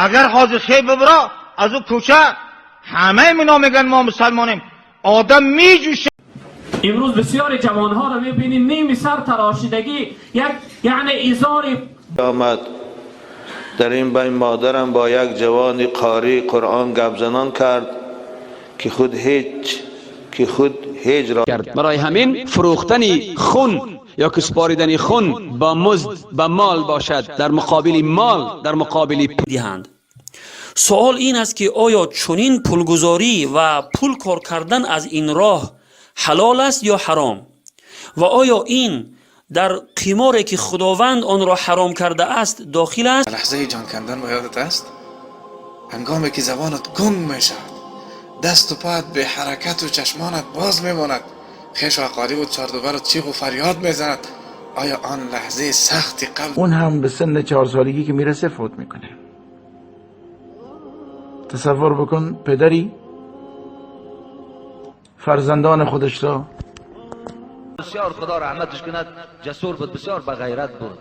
Агар ҳозир хел бибро аз ӯ кӯча, ҳамаи мино мегӯянд, мо мусалмонем. Одам меҷӯша. Имрӯз бисёри ҷавонҳоро мебинем, ними сар тарошидагӣ, як яъне изори. آمد. در این بین مادرم با یک جوان قاری قرآن گپ زنان کرد که خود هیچ را کرد. برای همین فروختن خون یا که سپاریدن خون با مزد، با مال باشد، در مقابل مال، در مقابل диҳанд. Суол ин аст, ки оё чунин пулгузорӣ ва пул кор кардан аз ин роҳ ҳалол аст ё ҳаром ва оё ин дар қиморе, ки Худованд онро ҳаром кардааст, дохил аст? لحظه جان کندن به یادت است؟ هنگامی که زبانت گنگ می شود، دست و پات به حرکت و چشمانت باز میماند، خویش و اقارب و چهار چیغ و فریاد میزند، آیا آن لحظه سختی قبل اون هم به سن 4 سالگی که میرسه فوت میکنه. تصور بکن پدری فرزندان خودش را بسیار، خدا رحمتش کند، جسور بود، بسیار به غیرت بود.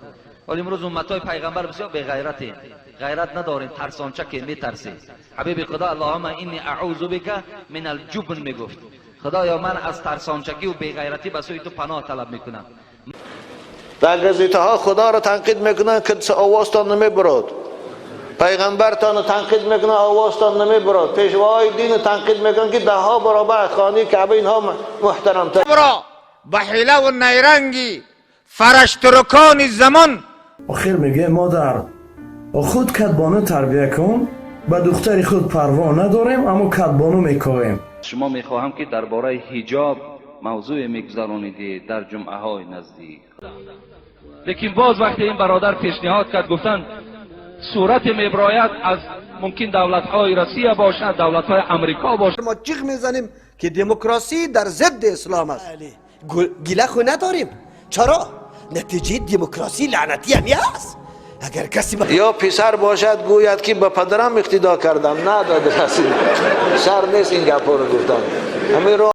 ولی امروز امتای پیغمبر بسیار به غیرتیم، غیرت نداریم، ترسانچه که میترسیم. حبیب خدا اللهم انی اعوذ بک من الجبن میگفت، خدایا من از ترسانچگی و بیغیرتی به سوی تو پناه طلب میکنم. در گزیته ها خدا را تنقید میکنند که آوازتان نمیبرد، پیغمبرتان تنقید میکنن، آوازتان نمیبرد، پیشوای دین تنقید میکنن که ده ها برابر خانه کعبه اینها محترم تر. برا به حیله و نیرنگی فرشترکان زمان. Охир мегӯем: модар, худ кадбону тарбия кун. Ба духтари худ парво надорем, аммо кадбону мекоҳем. Шумо мехоҳам, ки дар бораи ҳиҷоб мавзӯе мегузаронидед дар ҷумъаҳои наздик. Лекин боз вақте ин бародар пешниҳод кард, гуфтанд, сурате меброяд аз мумкин давлатҳои Россия бошад, давлатҳои Амрико бошад. ما جیغ میزنیم که دموکراسی در ضد اسلام است. گیله خو نداریم. چرا؟ نتیجه دموکراسی لعنتی همی است. اگر کسی یا پسر باشد گوید که به پدرم اقتدا کردم. نه داد رسید سر نیست این گپا رو گفتن همین را.